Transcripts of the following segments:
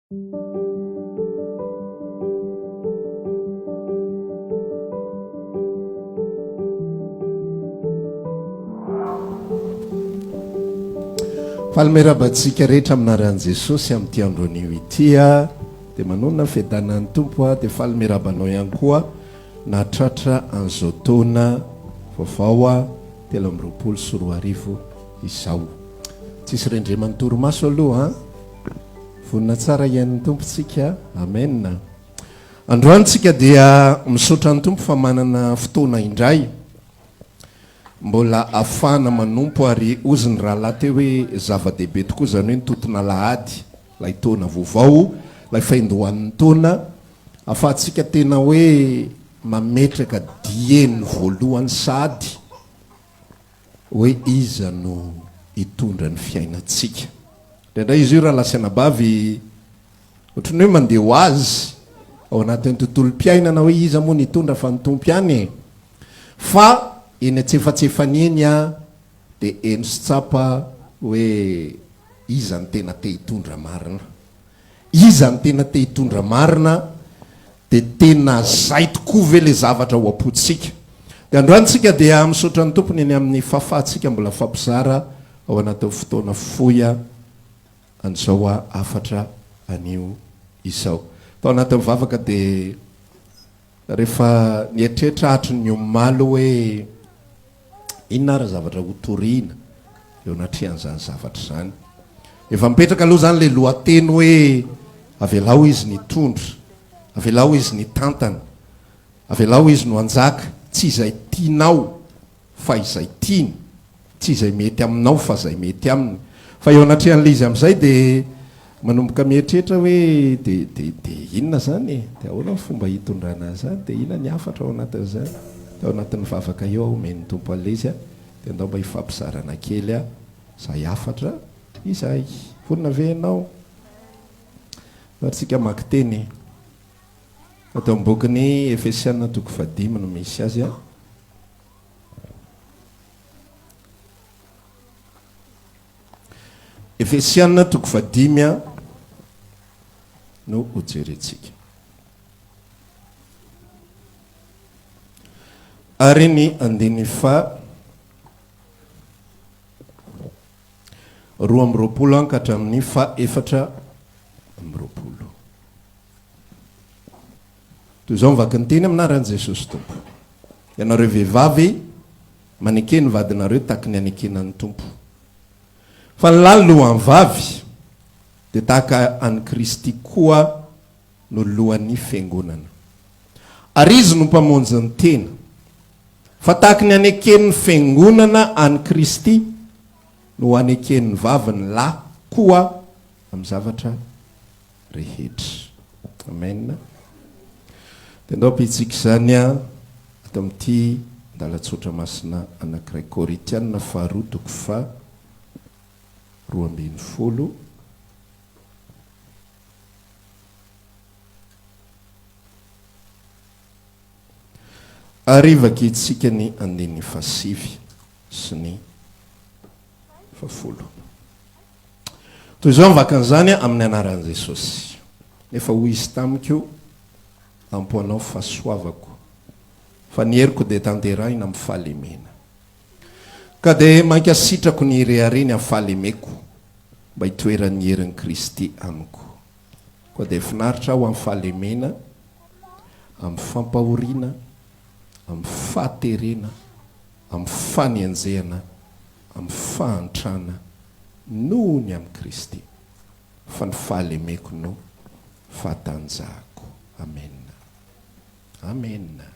Faly miarahaba antsika rehetra amin'ny anaran'i Jesosy amin'ity andro anio ity a. Dia manonona ny fiadanan'ny Tompo a, dia faly miarahaba anao ihany koa nahatratra an'izao taona vaovao a 2023 izao. Tsisy rendreman'ny torimaso aloha an. Vonona tsara hihaino ny Tompo tsika. Amen. Androany tsika dia misaotra ny Tompo fa manana fotoana indray mbola afahana manompo ary hozy ny rahalahy teo hoe zava-dehibe tokoa izany hoe ny toton'alahady, ilay taona vaovao, ilay faindohan'ny taona, afahantsika tena hoe mametraka dieny voalohany sahady hoe iza no hitondra ny fiainantsika. Indraindray izy io rahalahy sy anabavy ohatran'ny hoe mandeha ho azy ao anatin'ny tontolom-piainana hoe iza moa no hitondra fa ny Tompo ihany e. Fa eny antsefatsefany eny an dia heno sy tsapa hoe iza no tena te hitondra marina. Iza no tena te hitondra marina dia tena zay tokoa ve le zavatra ao am-pontsika? Dia androany tsika dia misaotra ny Tompony eny amin'ny fahafahantsika mbola fampizara ao anatin'ny fotoana fohy an'izao hafatra anio izao. Tao anatin'ny vavaka dia rehefa nieritreritra hatry ny omaly hoe Inona ary ny zavatra ho torina eo anatrehan'izany zavatra izany? Efa mipetraka aloha izany ilay lohateny hoe avelao izy nitondra, avelao izy nitantana, avelao izy no hanjaka, tsy izay tianao fa izay tiany, tsy izay mety aminao fa izay mety aminy. Fa eo anatrehan'ilay izy amin'izay dia manomboka mieritreritra hoe dia dia dia inona izany e? Dia ahoana ny fomba hitondrana an'izany? Dia inona ny hafatra ao anatin'izany? Dia ao anatin'ny vavaka eo aho omen'ny Tompo an'ilay izy dia andao mba hifampizarana kely izay hafatra izay. Vonona ve ianao? Ary tsika mamaky teny ato amin'ny bokin'ny Efesiana toko fahadimy no misy azy. Efesiana toko fahadimy no hojerentsika. Ary ny andininy faha 22 ka hatramin'ny faha 24. Toy izao ny vaky ny teny amin'ny anaran'i Jesosy Tompo. Ianareo vehivavy, maneke ny vadinareo tahaky ny anekena ny Tompo. Fa ny lahy lohan'ny vavy dia tahaka an'i Kristy koa no lohan'ny Fiangonana. Ary Izy no Mpamonjy ny tena. Fa tahaky ny aneken'ny Fiangonana an'i Kristy no aneken'ny vavy ny lahy koa amin'ny zavatra rehetra. Amen. Dia ndao ampitsika izany ato amin'ity andalan-tsotra masina anankiray Korintiana faharoa toko faha 12. Ary vakintsika ny andininy fahasivy sy ny fahafolo. Toy izao ny vakin'izany amin'ny anaran'i Jesosy. Nefa hoy Izy tamiko, Ampo anao fahasoavako, fa ny heriko dia tanterahina amin'ny fahalemena. Ka dia mankasitrako ny hirehareny amin'ny fahalemeko, mba hitoeran'ny herin'i Kristy amiko. Koa dia finaritra aho amin'ny fahalemena, amin'ny fampahoriana, amin'ny fahaterena, amin'ny fanenjehana, amin'ny fahantrana, noho ny amin'i Kristy. Fa ny fahalemeko no fahatanjahako. Amena. Amena.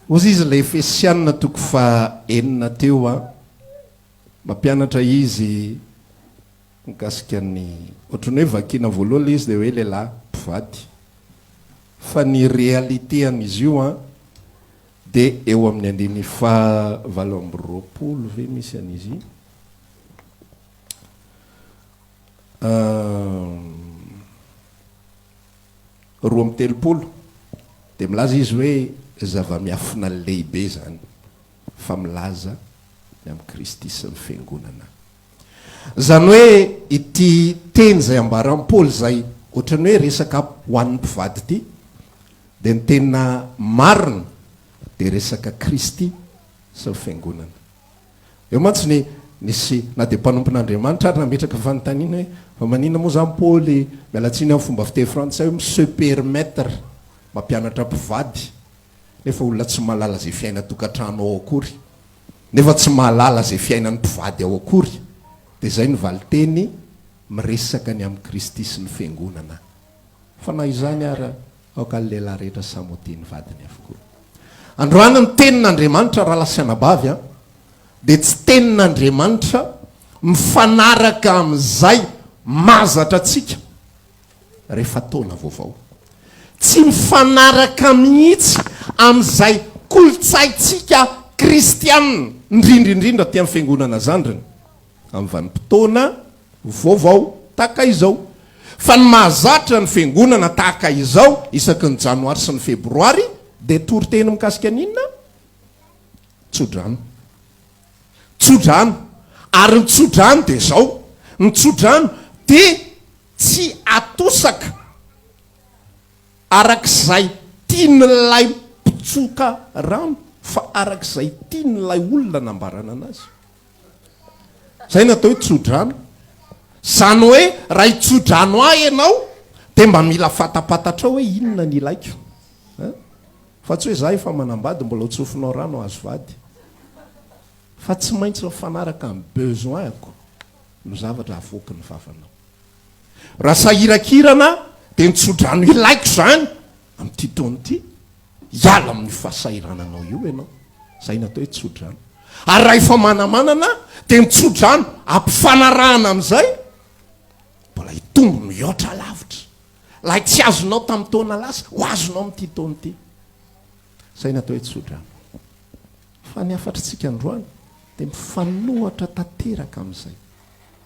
Hozy izy ilay Efesianina toko faha enina teo an. Mampianatra izy mikasika ny ohatran'ny hoe vakiana voalohany ilay izy dia hoe lehilahy mpivady. Fa ny réalité an'izy io an dia eo amin'ny andininy faha 28 ve misy an'izy iny? 32 dia milaza izy hoe zava-miafina lehibe izany fa milaza ny amin'i Kristy sy ny Fiangonana. Izany hoe ity teny izay ambaran'i Paoly izay ohatran'ny hoe resaka ho an'ny mpivady ity dia ny tena marina dia resaka Kristy sy ny Fiangonana. Eo mantsy ny nisy na dia mpanompon'Andriamanitra ary nametraka fanontaniana hoe fa maninona moa izany Paoly, miala tsiny amin'ny fomba fiteny frantsay hoe mi-se permettre mampianatra mpivady nefa olona tsy mahalala izay fiainan-tokantrano ao akory, nefa tsy mahalala izay fiainan'ny mpivady ao akory, dia izay no valinteny miresaka ny amin'i Kristy sy ny Fiangonana. Fa na izany ara, aoka ny lehilahy rehetra samy ho tia ny vadiny avokoa. Androany ny tenin'Andriamanitra rahalahy sy anabavy an, dia tsy tenin'Andriamanitra mifanaraka amin'izay mahazatra antsika rehefa taona vaovao. Tsy mifanaraka mihitsy amin'izay kolontsaintsika kristianina, indrindra indrindra aty amin'ny fiangonana zandriny, amin'ny vanim-potoana vaovao tahaka izao. Fa ny mahazatra ny fiangonana tahaka izao isaky ny janoary sy ny febroary dia toriteny mikasika ny inona? Tsodrano. Tsodrano. Ary ny tsodrano dia izao, ny tsodrano dia tsy atosaka arak'izay tian'ilay mpitsoka rano fa arak'izay tian'ilay olona nambarana anazy. Izay no atao hoe tsodrano. Izany hoe raha hitsodrano ahy ianao dia mba mila fantapantatrao hoe inona ny ilaiko. Fa tsy hoe za efa manambady mbola ho tsofinao rano hahazo vady. Fa tsy maintsy mifanaraka amin'ny besoin-ko no zavatra avoaky ny vavanao. Raha sahirankirana dia ny tsodrano ilaiko izany amin'ity taona ity, hiala amin'io fahasahirananao io ianao. Izay no atao hoe tsodrano. Ary raha efa manamanana dia ny tsodrano ampifanarahana amin'izay mbola hitombo mihoatra lavitra. Ilay tsy azonao tamin'ny taona lasa, ho azonao amin'ity taona ity. Izay no atao hoe tsodrano. Fa ny hafatritsika androany dia mifanohatra tanteraka amin'izay,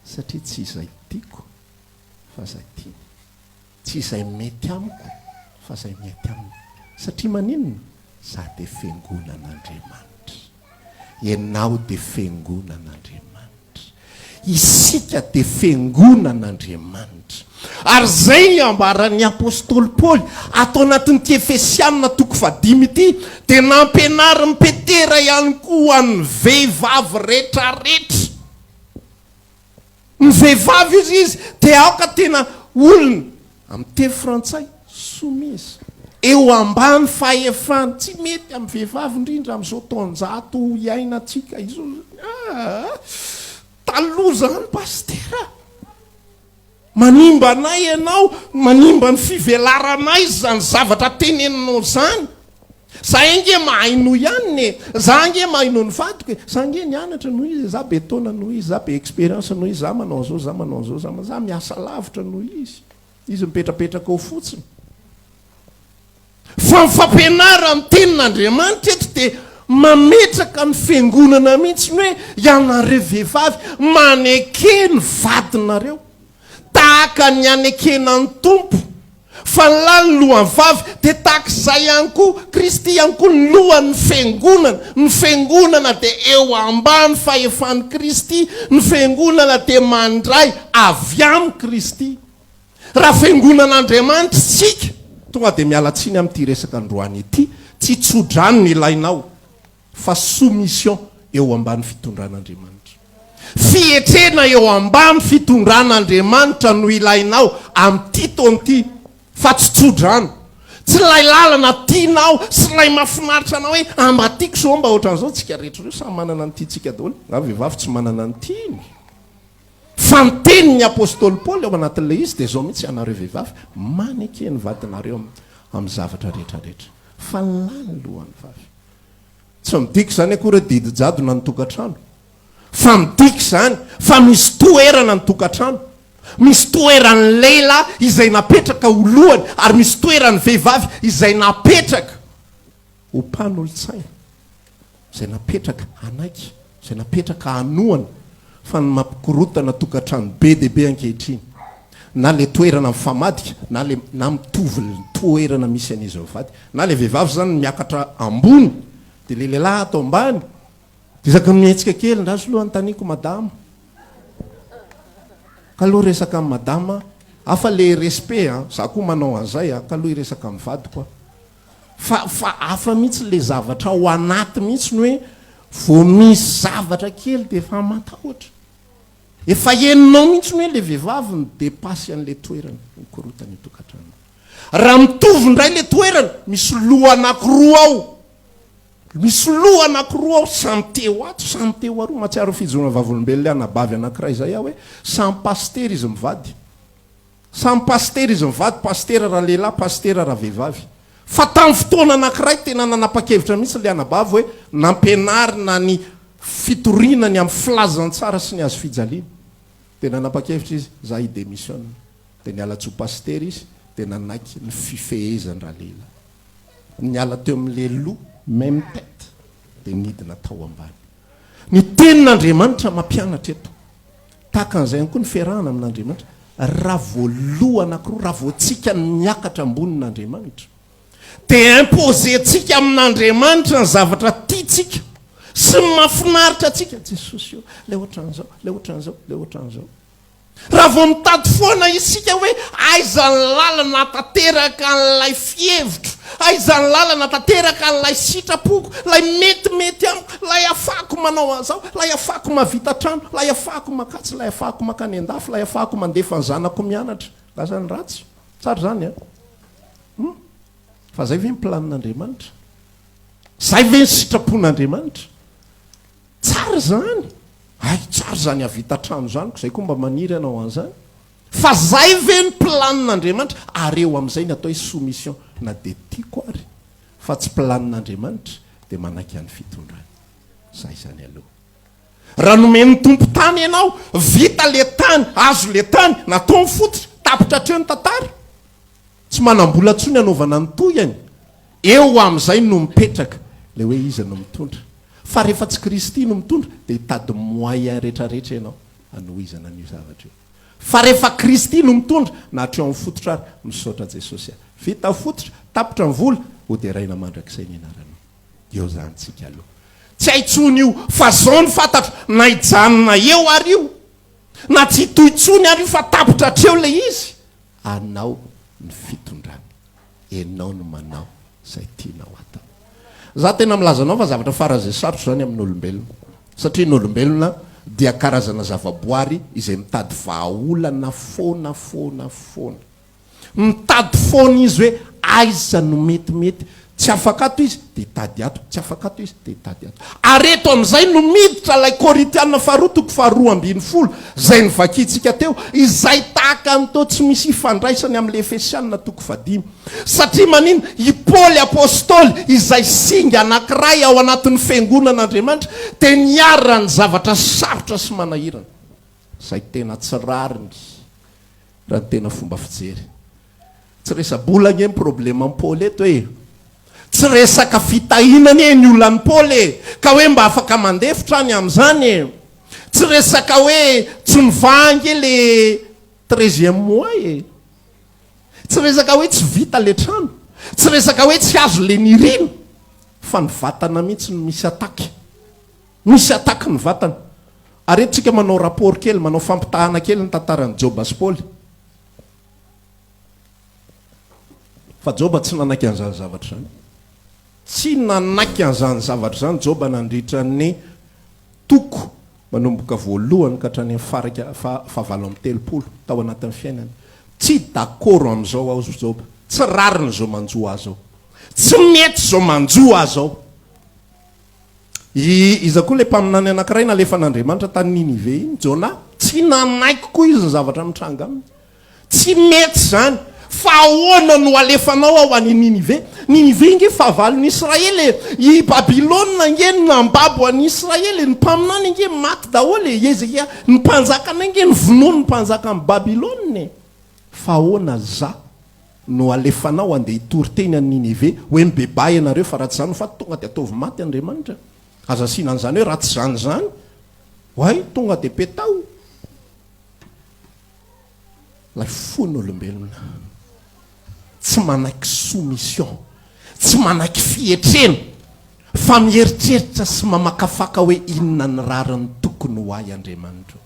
satria tsy izay tiako fa izay tiany. Tsy izay mety amiko fa izay mety aminy. Satria maninona? Za dia fiangonan'Andriamanitra. Ianao dia fiangonan'Andriamanitra. Isika dia fiangonan'Andriamanitra. Ary izay ny ambaran'ny apostoly Paoly ato anatin'ity Efesiana toko fahadimy ity, dia nampianarin'i Petera ihany koa ho an'ny vehivavy rehetrarehetra. Ny vehivavy hozy izy dia aoka tena olona, amin'ny teny frantsay, soumise, eo ambany fahefany, tsy mety amin'ny vehivavy indrindra amin'izao taonjato iainantsika izao, ah, taloha izany pasitera. Manimba anay ianao, manimba ny fivelaranay izany zavatra teneninao izany. Zahay ange mahay noho ihany e, za ange mahay noho ny vadiko e, za ange nianatra noho izy e, za be taona noho izy, za be experience noho izy, za manao an'izao, za manao an'izao, za za miasa lavitra noho izy. Izy mipetrapetraka ao fotsiny. Fa ny fampianaran'ny tenin'Andriamanitra eto dia mametraka ny fiangonana mihitsy ny hoe ianareo vehivavy maneke ny vadinareo tahaka ny anekena ny Tompo fa ny lahy ny lohan'ny vavy dia tahaka izay ihany koa Kristy ihany koa ny lohan'ny fiangonana. Ny fiangonana dia eo ambany fahefan'i Kristy, ny fiangonana dia mandray avy amin'i Kristy. Raha fiangonan'Andriamanitra isika, tonga dia miala tsiny amin'ity resaka androany ity, tsy tso-drano no ilainao fa soumission eo ambany fitondran'Andriamanitra. Fietrena eo ambany fitondran'Andriamanitra no ilainao amin'ity taona ity fa tsy tso-drano. Tsy ilay lalana tianao sy ilay mahafinaritra anao hoe ah mba tiako izao mba ohatran'izao, tsika rehetra ireo samy manana ny tiantsika daholo, na vehivavy tsy manana ny tiany. Fa ny tenin'ny apostoly Paoly ao anatin'ilay izy dia izao mihitsy, Ianareo vehivavy, maneke ny vadinareo amin'ny zavatra rehetra rehetra, fa ny lahy ny lohan'ny vavy. Tsy midika izany akory hoe didy jadona ny tokantrano, fa midika izany fa misy toerana ny tokantrano. Misy toeran'ny lehilahy izay napetraka ho lohany, ary misy toeran'ny vehivavy izay napetraka ho mpanolotsaina. Izay napetraka hanaiky, izay napetraka hanohana fa ny mampikorontana tokantrano be dia be ankehitriny, na le toerana mifamadika na le na mitovy ny toerana misy an'izy mivady, na le vehivavy zany miakatra ambony de le lehilahy ato ambany, de isaky ny mihetsika kely, ndraso aloha anontaniako madama. K'aloha resaka amin'i madama, hafa le respect an, za koa manao an'izay an, k'aloha hiresaka amin'ny vadiko aho. Fa fa hafa mihitsy le zavatra ao anaty mihitsy ny hoe vao misy zavatra kely dia efa matahotra. Efa henonao mihitsy ny hoe le vehivavy mi-depasse an'le toerana, mikorotana io tokantrano io. Raha mitovy indray le toerana, misy loha anakiroa ao. Misy loha anakiroa ao, samy te ho ato, samy te ho aroa. Mahatsiaro ny fijoroana vavolombelon'ilay anabavy anankiray izay aho hoe samy pasitera izy mivady. Samy pasitera izy mivady, pasitera ralehilahy, pasitera ravehivavy. Fa tamin'ny fotoana anankiray tena nanapa-kevitra mihitsy ilay anabavy hoe nampianarina ny fitoriana ny amin'ny filazantsara sy ny hazofijaliana. Dia nanapa-kevitra izy, za hi-démissionne. Dia niala tsy ho pasitera izy, dia nanaiky ny fifehezan-dralehilahy. Niala teo amin'ilay loha, même tête, dia nidina tao ambany. Ny tenin'Andriamanitra mampianatra eto. Tahaka an'izay ihany koa ny fiarahana amin'Andriamanitra. Raha vao loha anankiroa, raha vao tsika ny miakatra ambonin'Andriamanitra, dia imposer-tsika amin'Andriamanitra ny zavatra tiantsika sy ny mahafinaritra antsika. Jesosy ô, ilay ohatran'izao, ilay ohatran'izao, ilay ohatran'izao. Raha vao mitady foana isika hoe aiza ny lalana hahatanteraka an'ilay fihevitro, aiza ny lalana hahatanteraka an'ilay sitrapoko, ilay metimety amiko, ilay ahafahako manao an'izao, ilay ahafahako mahavita trano, ilay ahafahako makatsy, ilay ahafahako mankany an-dafy, ilay ahafahako mandefa ny zanako mianatra. Lasa ny ratsy. Tsara izany an? Hum? Fa izay ve ny planin'Andriamanitra? Izay ve ny sitrapon'Andriamanitra? Tsara izany! Hay, tsara izany hahavita trano izany, ko izay koa mba maniry hanao an'izany. Fa zay ve ny planin'Andriamanitra? Ary eo amin'izay ny atao hoe soumission, na dia tiako ary fa tsy planin'Andriamanitra dia manaiky an'ny fitondrany. Zay izany aloha. Raha nomen'ny Tompo tany ianao, vita le tany, azo le tany, natao ny fototra, tapitra hatreo ny tantara. Tsy manam-bola intsony hanaovana ny tohiny. Eo amin'izay no mipetraka ilay hoe iza no mitondra. Fa rehefa tsy Kristy no mitondra dia hitady moyen retraretra ianao hanohizana an'io zavatra io. Fa rehefa Kristy no mitondra, na hatreo amin'ny fototra ary, misaotra Jesosy aho. Vita ny fototra, tapitra ny vola, hoderaina mandrakizay ny anaranao. Eo izany tsika aloha. Tsy hay intsony io, fa zao no fantatro, na hijanona eo ary io, na tsy hitohy intsony ary io fa tapitra hatreo ilay izy. Anao ny fitondrana. Enao no manao izay tianao atao. Za tena milaza anao fa zavatra faran'izay sarotra izany amin'olombelona. Satria ny olombelona dia karazana zavaboary izay mitady vahaolana foana foana foana. Mitady foana izy hoe aiza no metimety. Tsy afaka ato izy dia hitady ato, tsy afaka ato izy dia hitady ato. Ary eto amin'izay no miditra ilay Korintiana faharoa toko faharoa ambin'ny folo izay novakintsika teo, izay tahaka ny toa tsy misy ifandraisany amin'ilay Efesiana toko fahadimy. Satria maninona? I Paoly Apostoly, izay singa anankiray ao anatin'ny Fiangonan'Andriamanitra, dia niharan'ny zavatra sarotra sy manahirana, izay tena tsy rariny raha ny tena fomba fijery. Tsy resa-bola ange ny probleman'i Paoly eto e! Tsy resaka fitahiana anie ny olan'i Paoly e! Ka hoe mba afaka mandefitra any amin'izany e! Tsy resaka hoe tsy mivaha ange le treizième mois e! Tsy resaka hoe tsy vita le trano, tsy resaka hoe tsy azo le nirina, fa ny vatana mihitsy no misy attaque. Misy attaque ny vatana. Ary eto tsika manao rapport kely, manao fampitahana kely ny tantaran'i Joba sy Paoly. Fa Joba tsy nanaiky an'izany zavatra izany. Tsy nanaiky an'izany zavatra izany Joba nandritra ny toko manomboka voalohany ka hatrany amin'ny faraika fahavalo amby telopolo tao anatin'ny fiainany. Tsy d'accord amin'izao aho Joba. Tsy rariny izao manjo ahy izao. Tsy mety izao manjo ahy izao. I iza koa ilay mpaminany anankiray nalefan'Andriamanitra tany Ninive iny? Jona. Tsy nanaiky koa izy ny zavatra mitranga aminy. Tsy mety izany. Fa ahoana no alefanao aho any Ninive? Ninive ange fahavalon'i Israely e! I Babylona ange no nambabo an'i Israely e! Ny mpaminany ange maty daholo e! I Hezekia, ny mpanjakanay ange novonoin'ny mpanjakan'i Babylona e! Fa ahoana za no alefanao handeha hitory teny any Ninive hoe mibebaha ianareo fa raha tsy izany ho faty? Tonga dia ataovy maty Andriamanitra. Aza asiana an'izany hoe raha tsy izany izany. Oay, tonga dia petaho. Ilay fon'olombelona tsy manaiky soumission, tsy manaiky fietrena, fa mieritreritra sy mamakafaka hoe inona ny rariny tokony ho ahy Andriamanitro.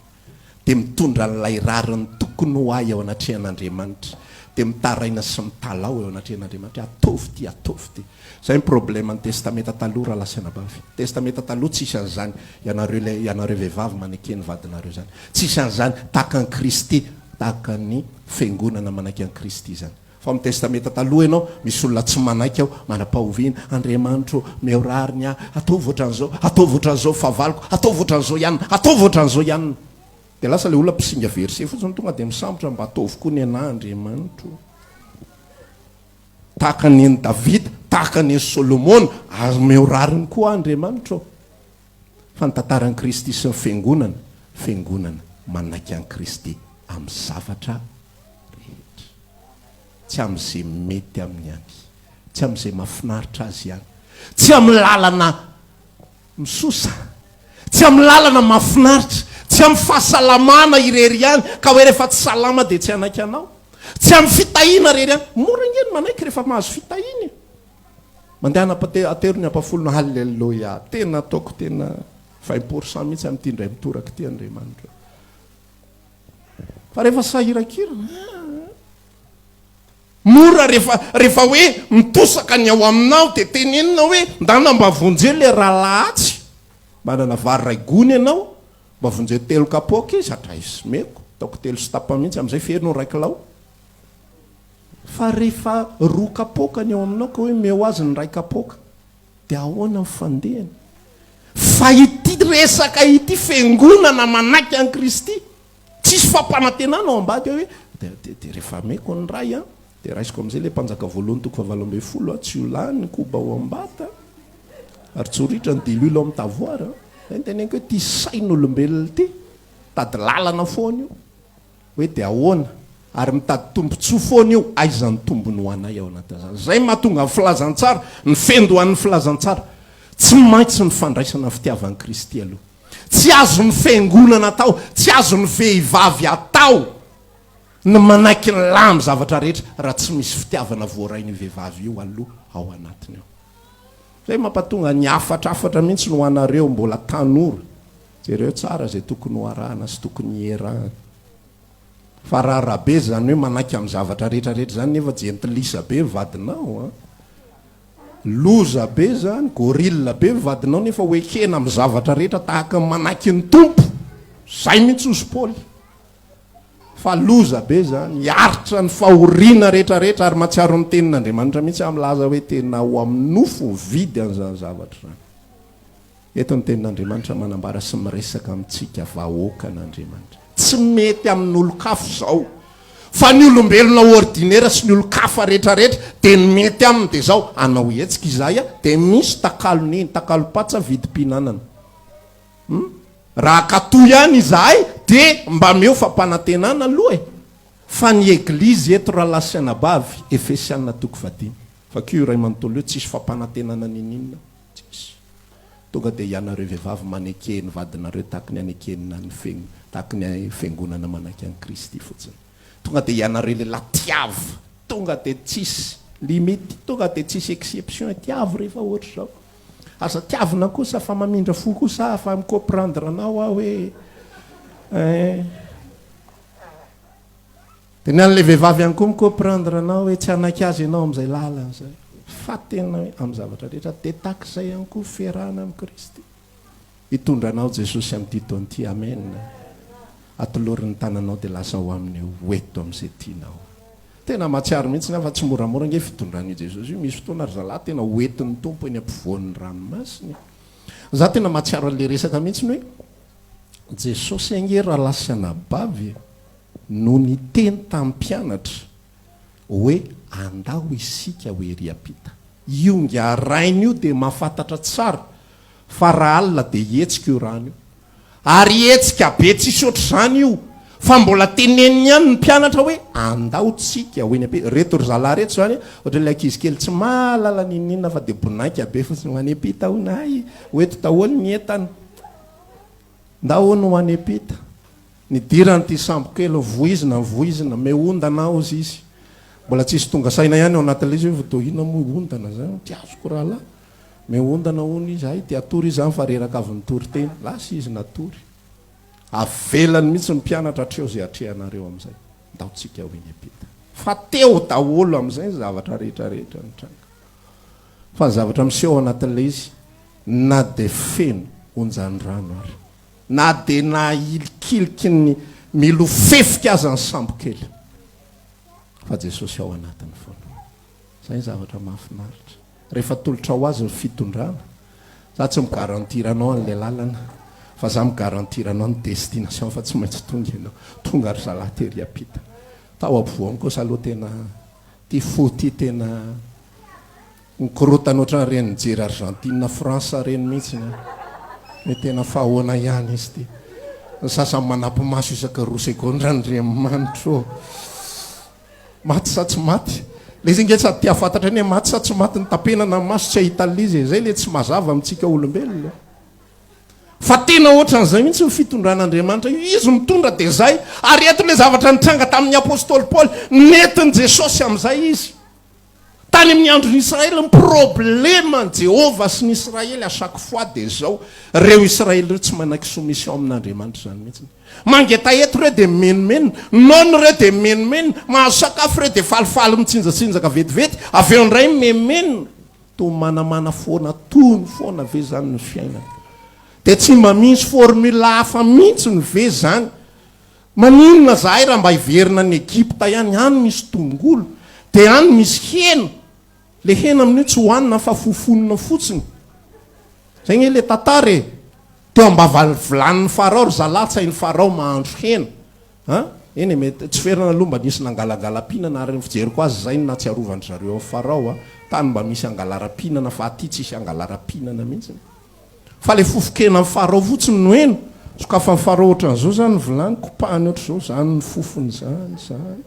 Dia mitondra an'ilay rariny tokony ho ahy eo anatrehan'Andriamanitra. Dia mitaraina sy mitalaho eo anatrehan'Andriamanitra hoe ataovy ity, ataovy ity. Izay ny problème ny testamenta taloha rahalahy sy anabavy. Testamenta taloha tsisy an'izany ianareo ilay ianareo vehivavy maneke ny vadinareo izany. Tsisy an'izany tahaka an'i Kristy, tahaka ny fiangonana manaiky an'i Kristy izany. Fa amin'ny testamenta taloha ianao misy olona tsy manaiky ao manam-pahoviana, Andriamanitro ô, omeo rariny aho, ataovy ohatran'izao, ataovy ohatran'izao fahavaloko, ataovy ohatran'izao ihany, ataovy ohatran'izao ihany. Dia lasa ilay olona mpisinga verset fotsiny tonga dia misambotra mba ataovy koa ny anah Andriamanitro ô. Tahaka ny an'i Davida, tahaka ny an'i Solomona, ary omeo rariny koa aho Andriamanitra ô. Fa ny tantaran'i Kristy sy ny Fiangonana, Fiangonana manaiky an'i Kristy amin'ny zavatra rehetra. Tsy amin'izay mety aminy ihany, tsy amin'izay mahafinaritra azy ihany, tsy amin'ny lalana Misosa. Tsy amin'ny lalana mahafinaritra, tsy amin'ny fahasalamana irery ihany, ka hoe rehefa tsy salama dia tsy hanaiky anao. Tsy amin'ny fitahiana irery ihany. Mora ange ny manaiky rehefa mahazo fitahiana e. Mandehana atero ny ampahafolona, Haleloia! Tena ataoko tena 20% mihitsy amin'ity indray mitoraka ity Andriamanitra. Fa rehefa sahirankirana, ah. Mora rehefa rehefa hoe mitosaka ny ao aminao dia tenenina hoe ndana mba vonjeo le rahalahy atsy, manana vary ray gony ianao, mba vonjeo telo kapoaka izy, adraiso meko, ataoko telo sy tapany mihitsy amin'izay feno ray kilao. Fa rehefa roa kapoaka ny ao aminao ka hoe meo azy ny ray kapoaka dia ahoana ny fandehany? Fa ity resaka ity fiangonana manaiky an'i Kristy. Tsisy fampanantenana ao ambadika hoe dia dia rehefa ameko ny ray an, dia raisiko amin'izay ilay mpanjaka voalohany toko fahavalo 18 an, tsy ho lany ny koba ao am-bata ary tsy ho ritra ny diloilo ao amin'ny tavoara an. Izay no teneniko hoe ity sain'olombelona ity, mitady lalana foana io, hoe dia ahoana, ary mitady tombontsoa foana io, aiza ny tombony ho anay ao anatin'izany. Izay no mahatonga ny filazantsara, ny fendohan'ny filazantsara, tsy maintsy ny fandraisana ny fitiavan'i Kristy aloha. Tsy azon'ny fiangonana atao, tsy azon'ny vehivavy atao ny manaiky ny lahy amin'ny zavatra rehetra raha tsy misy fitiavana voarain'io vehivavy io aloha ao anatiny ao. Izay mampatonga ny hafatrafatra mihitsy no ho anareo mbola tanora. Jereo tsara izay tokony ho arahana sy tokony hierahana. Fa raha rabe izany hoe manaiky amin'ny zavatra rehetra rehetra izany nefa jentilisa be ny vadinao an! Loza be zany, gorille be ny vadinao nefa ho ekena amin'ny zavatra rehetra tahaka ny manaiky ny Tompo. Zay mihitsy ozy Paoly. Fa loza be zany, hiaritra ny fahoriana rehetra rehetra ary mahatsiaro ny tenin'Andriamanitra mihitsy aho milaza hoe tena ho amin'ny nofo mividy an'izany zavatra izany. Eto ny Tenin'Andriamanitra manambara sy miresaka amintsika vahoakan'Andriamanitra. Tsy mety amin'olon-kafa izao. Fa ny olombelona ordinaire sy ny olon-kafa rehetra rehetra dia ny mety aminy dia izao, hanao hetsika izahay dia misy takalon'iny, takalom-patsa vidim-pihinanana. Hum? Raha hankatò ihany izahay dia mba meo fampanantenana aloha e! Fa ny Eglizy eto rahalahy sy anabavy, Efesiana toko fahadimy. Vakio io iray manontolo io, tsisy fampanantenana n'inon'inona. Tsisy. Tonga dia ianareo vehivavy maneke ny vadinareo tahaky ny anekena ny fiang tahaky ny fiangonana manaiky an'i Kristy fotsiny. Tonga dia ianareo lehilahy tiavo. Tonga dia tsisy limite, tonga dia tsisy exception, tiavo rehefa ohatr'izao. Aza tiavina kosa fa mamindra fo kosa aho fa mi-comprendre anao aho hoe eh. Dia ny an'ilay vehivavy ihany koa mi-comprendre anao hoe tsy hanaiky azy ianao amin'izay lalana izay. Fa tena hoe amin'ny zavatra rehetra dia tahaka izay ihany koa fiarahana amin'i Kristy. Hitondra anao Jesosy amin'ity taona ity. Amen. Atolory ny tananao dia lasa ho aminy ho eto amin'izay tianao. Tena mahatsiaro mihitsy aho fa tsy moramora ange fitondran'io Jesosy io. Misy fotoana ry zalahy tena ho entin'ny Tompo eny ampovoan'ny ranomasina e. Za tena mahatsiaro an'ilay resaka mihitsy hoe Jesosy ange rahalahy sy anabavy e. no niteny tamin'ny mpianatra hoe andao isika ho ery ampita. Io ingahy rainy io dia mahafantatra tsara fa raha alina dia hihetsika io rano io. Ary hihetsika be tsisy ohatr'izany io. Fa mbola teneniny ihany ny mpianatra hoe andao tsika ho eny ampita. Reto ry zalahy reto izany ohatran'ilay ankizy kely tsy mahalala n'inon'inona fa dia bonaika be fotsiny ho any ampita hono hay ho eto daholo ny entana. Ndao hono ho any ampita. Nidirany ity sambo kely, voizina, voizina, me ondana hozy izy. Mbola tsisy tonga saina ihany ao anatin'ilay izy hoe fa toa inona moa ondana zany, tsy azoko rahalahy. Me ondana hono izy, hay te hatory izy zany fa reraka avy nitory teny. Lasa izy natory. Avelany mihitsy ny mpianatra hatreo izay atrehanareo amin'izay. Ndao tsika ho eny am-pita. Fa teo daholo amin'izay ny zavatra rehetra rehetra nitranga. Fa ny zavatra miseho ao anatin'ilay izy, na dia feno onjan-drano ary, na dia nahilikiliky ny milofefika aza ny sambokely, fa Jesosy ao anatiny foana. Izay ny zavatra mahafinaritra. Rehefa atolotrao azy ny fitondrana, za tsy mi-garantir anao an'ilay lalana, fa za mi-garantir anao ny destination fa tsy maintsy tonga ianao. Tonga ry zalahy tery am-pita. Tao ampovoany kosa aloha tena Ty fo ty tena mikorotana ohatran'ireny nijery Argentine France ireny mihitsy an. Hoe tena fa ahoana ihany izy ty. Ny sasany manampi-maso isaky roa segondra Andriamanitra ô. Maty sa tsy maty? Le izy ange sady te hahafantatra anie maty sa tsy maty ny tapenana ny maso tsy hahita an'le izy e. Zay le tsy mazava amintsika olombelona. Fa tena ohatran'izay mihitsy ny fitondran'Andriamanitra io, Izy mitondra dia izay, ary eto ilay zavatra nitranga tamin'ny apostoly Paoly, nentin'i Jesosy amin'izay izy. Tany amin'ny andron'ny Israely, ny probleman'i Jehovah sy ny Israely à chaque fois dia izao, ireo Israely ireo tsy manaiky soumission amin'Andriamanitra izany mihitsy. Mangetaheta ireo dia mimenomenona, noana ireo dia mimenomenona, mahazo sakafo ireo dia falifaly mitsinjatsinjaka vetivety, avy eo indray mimenomenona. Toa manamana foana tony foana ve zany ny fiainana? Dia tsy mba misy formule hafa mintsiny ve zany? Maninona zahay raha mba hiverina any Egypta ihany, any misy tongolo, dia any misy hena, le hena amin'io tsy hohanina fa fofonina fotsiny. Zay nge le tantara e! Teo ambava vilanin'i Farao ry zalahy tsy hain'i Farao mahandro hena. An? Eny e, mety, tsy ferana aloha mba nisy nangalangala-pihinana ary ny fijeriko azy izay no nahatsiarovan-dry zareo an'i Farao a, tany mba misy angalaram-pihinana fa aty tsisy angalaram-pihinana mihitsy. Fa le fofon-kenan'i Farao fotsiny no heno, sokafan'i Farao ohatran'izao izany ny vilany, kopahany ohatr'izao, izany ny fofony izany, izany.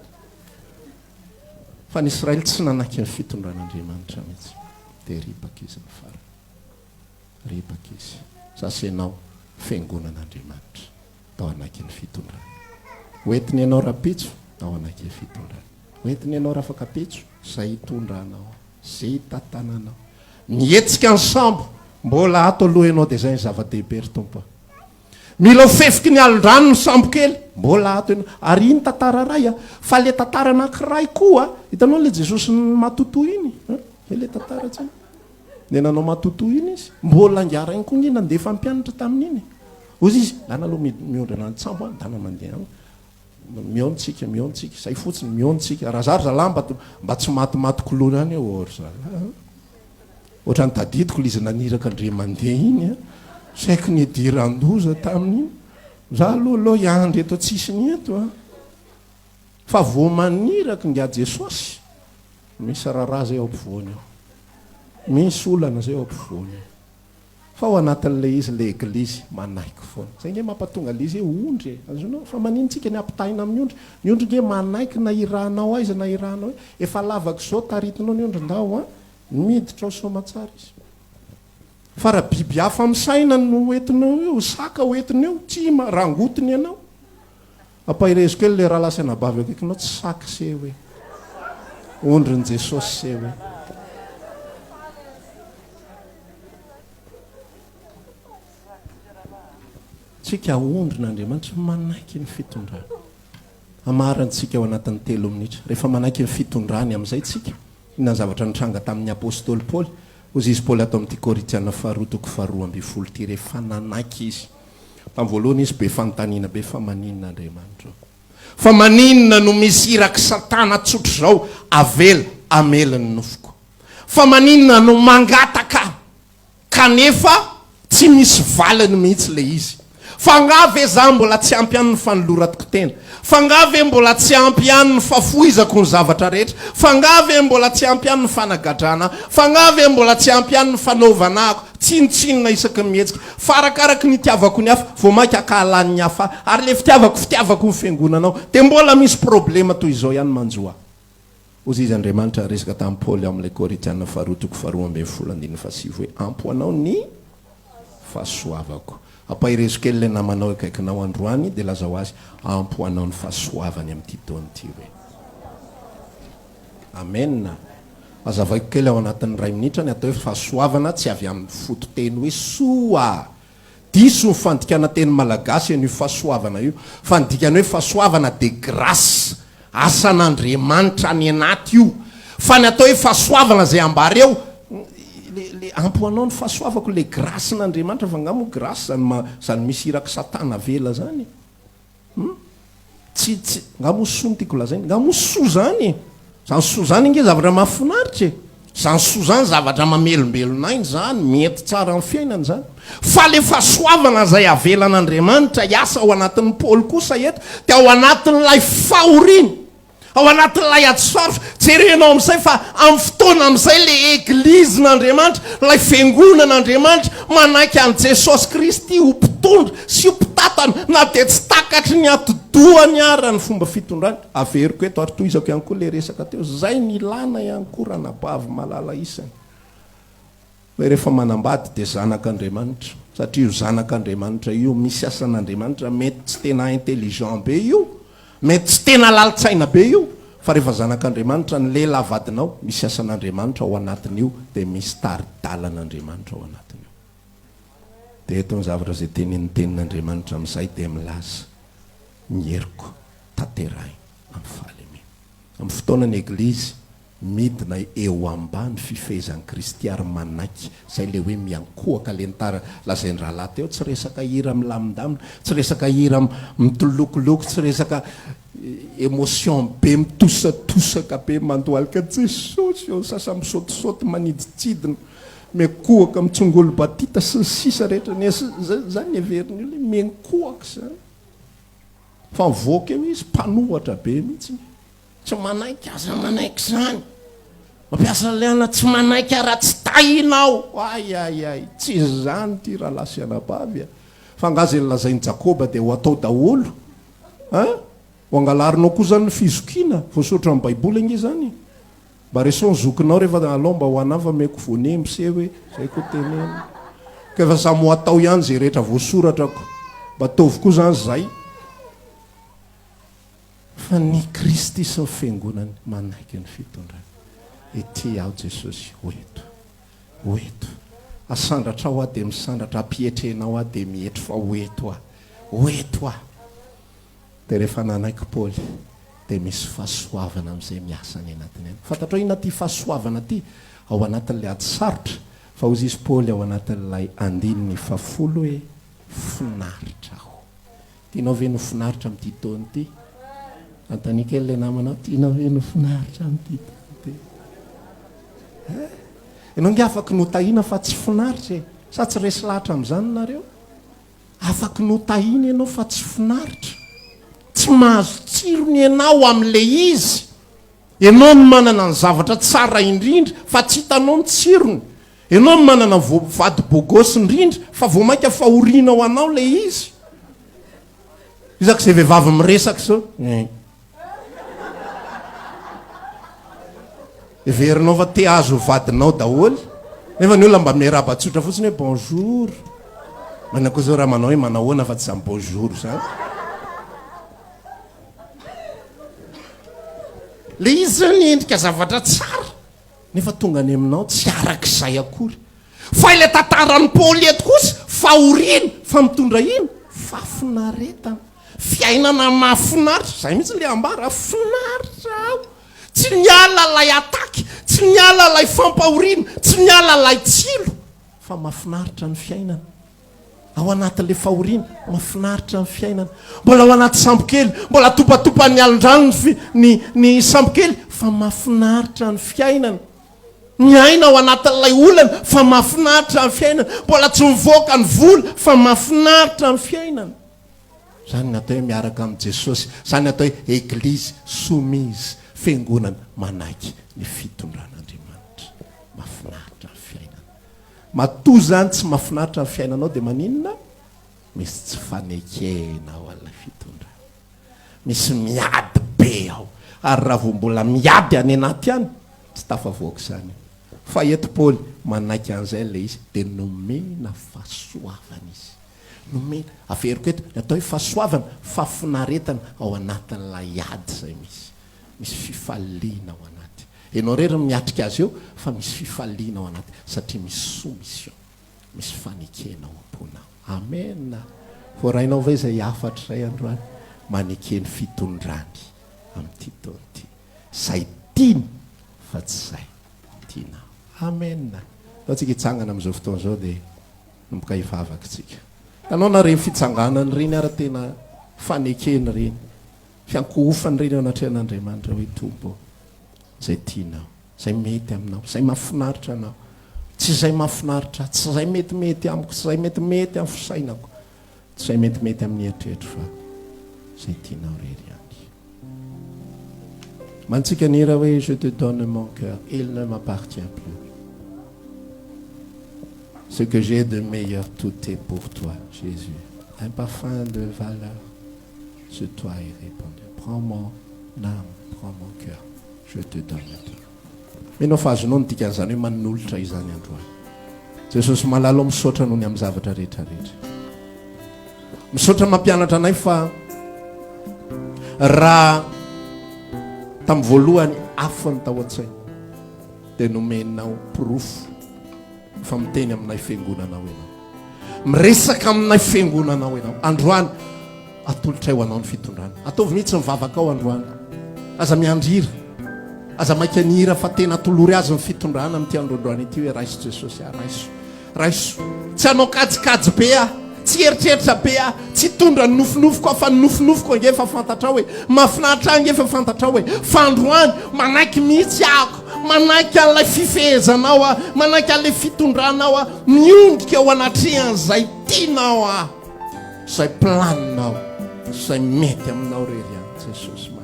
Fa ny Israely tsy nanaiky ny fitondran'Andriamanitra mihitsy. Dia ripaka izy ny farany. Ripaka izy. Za sy ianao, fiangonan'Andriamanitra. Tao hanaiky ny fitondrany. Ho entiny ianao rapitso, tao hanaiky ny fitondrany. Ho entiny ianao rafakapitso, zay hitondra anao, zay hitantana anao. Mihetsika ny sambo, mbola ato aloha ianao dia zay ny zava-dehibe ry Tompo a. Mila ho fefiky ny alin-drano ny sambo kely, mbola ato ianao. Ary iny tantara iray a, fa le tantara anankiray koa, hitanao le Jesosy matotoa iny, zay le tantara tsy. Dia nanao matotoa iny izy. Mbola angarainy koa nge nandefa mpianatra tamin'iny. Hozy izy, ndana aloha miondrana an-tsambo an, ndana mandeha any. Mihaona tsika, mihaona tsika. Izay fotsiny, mihaona tsika. Raha za ry zalahy mba mba tsy matimaty koloina ihany eo ry zalahy an. Ohatran'ny tadidiko ilay izy naniraka an-dry mandeha iny an. Saiky nidiran-doza tamin'iny. Za aloha aloha hiandry eto an-tsisiny eto an. Fa vao maniraka ingahy Jesosy, misy raharaha zay ao ampovoany ao. Misy olana zay ao ampovoany ao. Fa ao anatin'ilay izy ilay eglizy manaiky foana. Zay nge mampatonga ilay izy hoe ondry e. Azonao? Fa maninona tsika ny ampitahaina amin'ny ondry? Ny ondry nge manaiky na irahanao aiza na irahanao aiza. Efa lavaka izao taritinao ny ondry ndao an. Miditra ao soamatsara izy. Fa raha biby hafa misaina no hoentinao eo, saka hoentina eo, tsy rangotiny ianao. Ampaherezo kely le rahalahy sy anabavy akaikinao tsy saky se hoe ondrin'i Jesosy se hoe. Tsika ondrin'Andriamanitra manaiky ny fitondrany. Amarantsika ao anatin'ny telo minitra. Rehefa manaiky ny fitondrany amin'izay tsika, inona ny zavatra nitranga tamin'ny apostoly Paoly? Hozy izy Paoly ato amin'ity Korintiana faharoa toko faharoa ambifolo ity rehefa nanaiky izy. Tamin'ny voalohany izy be fanontaniana be fa maninona Andriamanitra ô? Fa maninona no misy irak'i Satana tsotr'izao avela hamely ny nofoko? Fa maninona no mangataka aho kanefa tsy misy valiny mihitsy ilay izy? Fa angaha ve za mbola tsy ampy ihany ny fanoloratiko tena? Fa angaha ve mbola tsy ampy ihany ny fafoizako ny zavatra rehetra? Fa angaha ve mbola tsy ampy ihany ny fanagadrana ahy? Fa angaha ve mbola tsy ampy ihany ny fanaovana ahako tsinontsinona isaky ny mihetsika? Fa arakaraky ny itiavako ny hafa, vao mainka ankahalan'ny hafa ahy. Ary ilay fitiavako, fitiavako ny fiangonanao, dia mbola misy problema toy izao ihany manjo ahy. Hozy izy Andriamanitra niresaka tamin'i Paoly ao amin'ilay Korintiana faharoa toko faharoa ambinifolo andininy fahasivy hoe, Ampy ho anao ny fahasoavako. Ampaherezo kely ilay namanao akaikinao androany dia lazao azy, Ampy ho anao ny fahasoavany amin'ity taona ity hoe. Amen. Hazavaiko kely ao anatin'ny iray minitra ny atao hoe fahasoavana tsy avy amin'ny fototeny hoe soa. Diso ny fandikana teny malagasy an'io fahasoavana io, fa ny dikan'ny hoe fahasoavana dia grâce, asan'Andriamanitra any anaty io. Fa ny atao hoe fahasoavana izay ambara eo, le, le ampy ho anao ny fahasoavako, le grâce-n'Andriamanitra, fa angaha moa grâce zany ma, zany misy irak'i satana avela zany e? Hum? Tsy, tsy, nga moa soa no tiako lazaina? Nga moa soa zany e? Zany soa zany ange zavatra mahafinaritra e! Zany soa zany zavatra mamelombelona aina zany, mety tsara amin'ny fiainana zany. Fa le fahasoavana izay avelan'Andriamanitra hiasa ao anatin'i Paoly kosa eto dia ao anatin'ilay fahoriana. Ao anatin'ilay ady sarotra, jerenao amin'izay fa amin'ny fotoana amin'izay ilay Eglizin'Andriamanitra, ilay Fiangonan'Andriamanitra, manaiky an'i Jesosy Kristy ho mpitondra sy ho mpitantana, na dia tsy takatry ny atidohany ara ny fomba fitondrany. Averiko eto ary tohizako ihany koa ilay resaka teo, izay no ilana ihany koa ranabavy malala isany. Hoe rehefa manambady dia zanak'Andriamanitra, satria io zanak'Andriamanitra io misy asan'Andriamanitra, mety tsy tena intelligent be io, mety tsy tena lalin-tsaina be io, fa rehefa zanak'Andriamanitra ny lehilahy vadinao, misy asan'Andriamanitra ao anatin'io, dia misy tari-dalan'Andriamanitra ao anatin'io. Dia eto ny zavatra izay tenenin'ny tenin'Andriamanitra amin'izay dia milaza, ny heriko tanterahina amin'ny fahalemena. Amin'ny fotoana ny Eglizy Midina eo ambany fifehezan'i Kristy ary manaiky, izay ilay hoe miankohoka le nitara lazain-drahalahy teo, tsy resaka hira milamindamina, tsy resaka hira mitolokoloko, tsy resaka émotion be mitosatosaka be mandohalika Jesosy ô, sasa misaotisaoty manidintsidina, miankohoka mitsongolo-batita sy ny sisa rehetra, ny zany ny heverin'ny olona hoe miankohoka izany, fa mivoaka eo izy mpanohatra be mihitsy. Tsy manaiky, aza manaiky izany. Mampiasa lalàna tsy manaiky aho raha tsy tahinao. Ay ay ay, tsy izany ity rahalahy sy anabavy a. Fa angaha izay nolazain'i Jakoba dia ho atao daholo? Hein? Ho angalarinao koa izany ny fizokiana? Voasoratra amin'ny Baiboly ange izany e. Mba resaho ny zokinao rehefa alao mba ho anà fa omeko voanemby se hoe, izay koa teneno. Ka efa samy ho atao ihany izay rehetra voasoratra ko. Mba ataovy koa izany izay. Fa ny Kristy sy ny Fiangonany manaiky ny fitondrany. Ety aho Jesosy, ho eto. Ho eto. Asandratrao aho dia misandratra, ampietrenao aho dia mietry fa ho eto aho. Ho eto aho. Dia rehefa nanaiky Paoly dia misy fahasoavana amin'izay miasa any anatiny any. Fantatrao inona ity fahasoavana ity? Ao anatin'ilay ady sarotra. Fa hozy izy Paoly ao anatin'ilay andininy fahafolo hoe, Finaritra aho. Tianao ve ny ho finaritra amin'ity taona ity? Antanio kely ilay namanao, tianao ve ny ho finaritra amin'ity taona ity? Eh? Ianao nge afaky notahiana fa tsy finaritra e. Sa tsy resy lahatra amin'izany nareo? Afaky notahiana ianao fa tsy finaritra. Tsy mahazo tsirony ianao amin'ilay izy. Ianao no manana ny zavatra tsara indrindra fa tsy hitanao ny tsirony. Ianao no manana vady beau gosse indrindra fa vao mainka fahoriana ho anao ilay izy. Isak'izay vehivavy miresaka izao, hein. Heverinao fa te hahazo ho vadinao daholo, nefa ny olona mba miarahaba tsotra fotsiny hoe bonjour. Manana koa izao raha manao hoe manahoana fa tsy izany bonjour izany. Le izy zany endrika zavatra tsara nefa tonga any aminao tsy arak'izay akory. Fa ilay tantaran'i Paoly eto kosa fahoriana fa mitondra ino? Fahafinaretana. Fiainana mahafinaritra. Zay mihitsy le ambara, finaritra aho. Tsy niala ilay attaque, tsy niala ilay fampahoriana, tsy niala ilay tsilo fa mahafinaritra ny fiainana. Ao anatin'ilay fahoriana, mahafinaritra ny fiainana. Mbola ao anaty sambokely, mbola topatopan'ny alin-drano ny fi, ny, ny sambokely, fa mahafinaritra ny fiainana. Miaina ao anatin'ilay olana, fa mahafinaritra ny fiainana. Mbola tsy mivoaka ny vola, fa mahafinaritra ny fiainana. Izany ny atao hoe miaraka amin'i Jesosy. Izany ny atao hoe Eglizy soumise, fiangonana manaiky ny fitondran'Andriamanitra. Mahafinaritra ny fiainana. Matoa zany tsy mafinaritra ny fiainanao dia maninona? Misy tsy fanekena ao an'ilay fitondrana. Misy miady be ao. Ary raha vao mbola miady any anaty any, tsy tafavoaka izany io. Fa eto Paoly manaiky an'izay ilay izy dia nomena fahasoavana izy. Nomena, averiko eto, ny atao hoe fahasoavana, fahafinaretana ao anatin'ilay ady izay misy. Misy fifaliana ao anaty. Ianao irery no miatrika azy eo fa misy fifaliana ao anaty satria misy soumission, misy fanekena ao am-ponao. Amena. Voarainao ve izay hafatra izay androany? Maneke ny fitondrany amin'ity taona ity. Izay tiany fa tsy izay tianao. Amena. Ndao tsika hitsangana amin'izao fotoana izao dia hanomboka hivavaka tsika. Hitanao na ireny fitsanganana ireny ary tena fanekena ireny, fiankohofana ireny eo anatrehan'Andriamanitra hoe Tompo ô, izay tianao, izay mety aminao, izay mahafinaritra anao, tsy izay mahafinaritra ahy, tsy izay metimety amiko, tsy izay metimety amin'ny fisainako, tsy izay metimety amin'ny eritreritro fa izay tianao irery ihany. Mantsika ny hira hoe Je te donne mon cœur, il ne m'appartient plus. Ce que j'ai de meilleur, tout est pour toi, Jésus. Un parfum de valeur sur toi est répandu. Prends mon âme, prends mon cœur, je te donne tout. Mino aho fa azonao ny dikan'izany hoe manolotra izany androany. Jesosy malala misaotra noho ny amin'ny zavatra rehetra rehetra. Misaotra mampianatra anay fa raha tamin'ny voalohany hafa ny tao an-tsaina dia nomenao porofo fa miteny aminay fiangonanao ianao. Miresaka aminay fiangonanao ianao. Androany atolotray ho anao ny fitondrana. Ataovy mihitsy ny vavakao androany. Aza miandry hira. Aza maika ny hira fa tena atolory azy ny fitondrana amin'ity andro androany ity hoe raiso Jesosy aho, raiso. Raiso. Tsy hanao kajikajy be aho, tsy hieritreritra be aho, tsy hitondra ny nofinofiko aho fa ny nofinofiko ange efa fantatrao e. Mahafinaritra ahy ange efa fantatrao e. Fa androany manaiky mihitsy ahako, manaiky an'ilay fifehezanao aho, manaiky an'ilay fitondranao aho, miondrika eo anatrehan'izay tianao aho, izay planinao, izay mety aminao irery ihany Jesosy malala.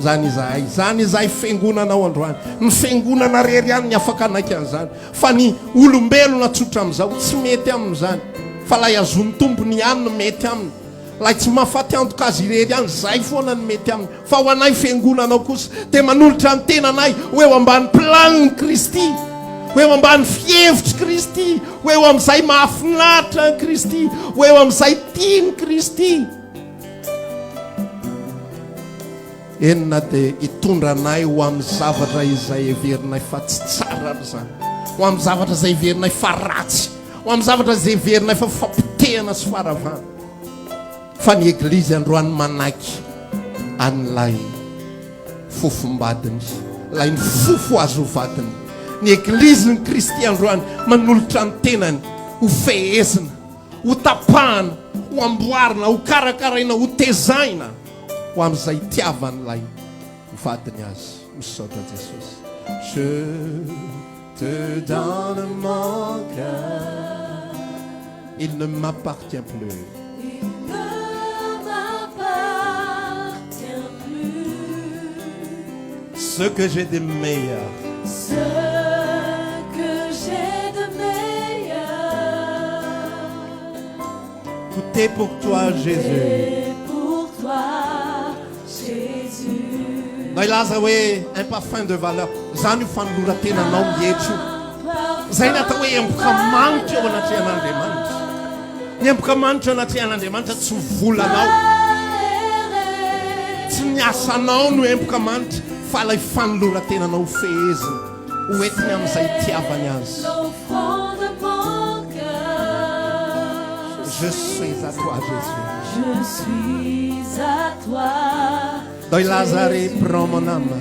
Izany izahay, izany izahay fiangonanao androany. Ny fiangonana irery ihany ny afaka hanaiky an'izany. Fa ny olombelona tsotra amin'izao tsy mety aminy izany. Fa ilay azon'ny tompony ihany no mety aminy. Ilay tsy mahafaty antoka azy irery ihany, izay foana no mety aminy. Fa ho anay fiangonanao kosa, dia manolotra ny tenanay ho eo ambany planin'i Kristy, ho eo ambany fihevitr'i Kristy, ho eo amin'izay mahafinaritra an'i Kristy, ho eo amin'izay tian'i Kristy. Eny na dia hitondra anay ho amin'ny zavatra izay heverinay fa tsy tsara ary izany, ho amin'ny zavatra izay heverinay fa ratsy, ho amin'ny zavatra izay heverinay fa fampotehana sy faharavana. Fa ny Eglizy androany manaiky an'ilay fofombadiny, ilay nifofo azy ho vadiny. Ny Eglizin'i Kristy androany manolotra ny tenany ho fehezina, ho tapahana, ho amboarina, ho karakaraina, ho tezaina. Ho amin'izay itiavan'ilay vadiny azy. Misaotra Jesosy. Je te donne mon cœur, il ne m'appartient plus. Il ne m'appartient plus. Ce que j'ai de meilleur. Ce que j'ai de meilleur. Tout est pour toi Jésus. Ndao hilaza hoe un parfum de valeur. Izany io fanoloran-tenanao mietry io. Izay ny atao hoe emboka manitra eo anatrehan'Andriamanitra. Ny emboka manitra eo anatrehan'Andriamanitra tsy volanao. Tsy ny asanao no emboka manitra fa ilay fanoloran-tenanao fehezina ho entiny amin'izay itiavany azy. Je suis à toi Jésus. Je suis à toi. Ndao hilaza ary prends mon âme.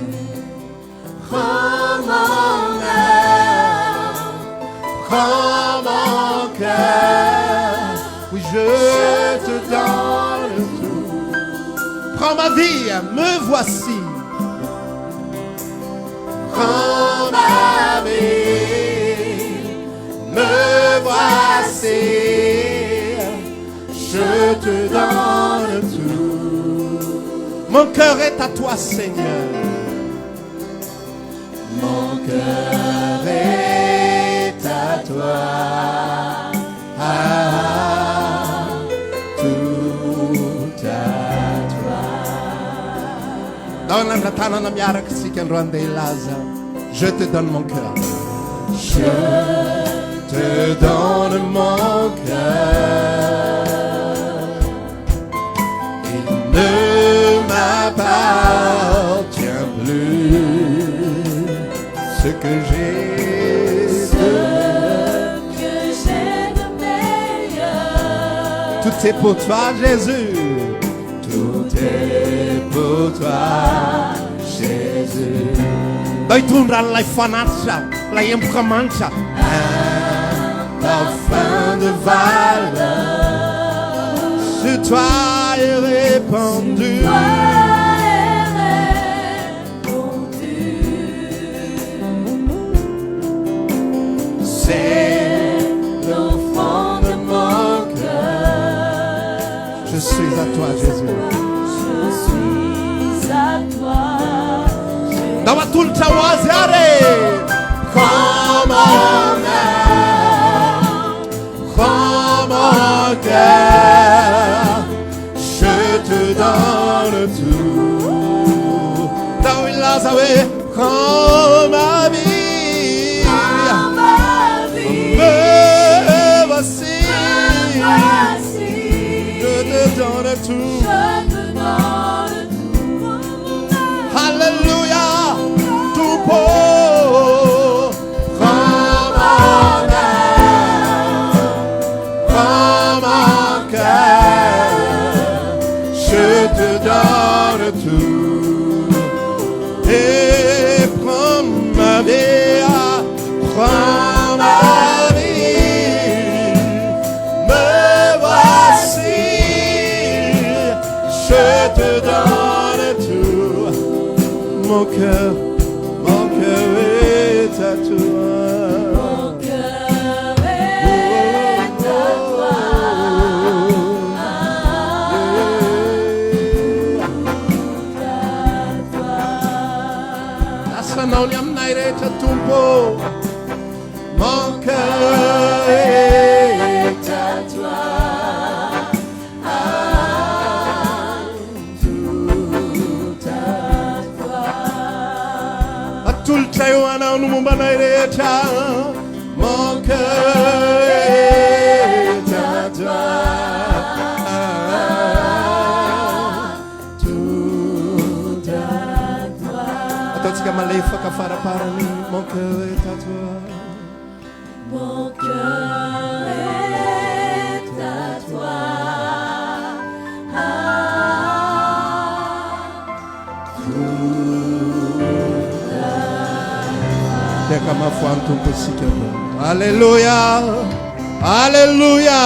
Prends mon âme. Prends mon cœur. Oui, je te donne tout. Prends ma vie, me voici. Prends ma vie, me voici. Je te donne tout. Mon cœur est à toi, Seigneur. Mon cœur est à toi. Ah, tout à toi. Ndao hanandratanana miaraka isika androany dia hilaza Je te donne mon cœur. Je te donne mon cœur. Il ne m'appartient plus. Ce que j'ai de Ce que j'ai de meilleur. Tout est pour toi, Jésus. Tout est pour toi, Jésus. Ndao hitondra an'ilay fanatitra, ilay emboka manitra. Un parfum de valeur sur toi est répandu. C'est L'offrande de mon cœur. Je suis à toi, Jésus. Je suis à toi. Jésus. Ndao atolotra ho azy ary. Prends mon âme, prends mon cœur, je te donne tout. Ndao hilaza hoe prends ma vie, Prends ma vie. me voici, Voici. je te donne tout. Je te donne tout. Alléluia, tout pour prends mon âme, prends mon cœur, je te donne tout. Et prends ma vie, prends ma vie, me voici, je te donne tout. Mon cœur est à toi. Mon cœur est à toi. À toi. Asanao ny aminay rehetra Tompo. Mon cœur est à toi. Tout à toi. Atolotra eo anao no momba anay rehetra. Mon cœur est à toi. Tout à toi. Ataontsika malefaka faraparany. Mon cœur est à toi. Mon cœur est à toi. Ah, tout à Tehaka mafy ho an'ny Tompo isika. Alléluia. Alléluia.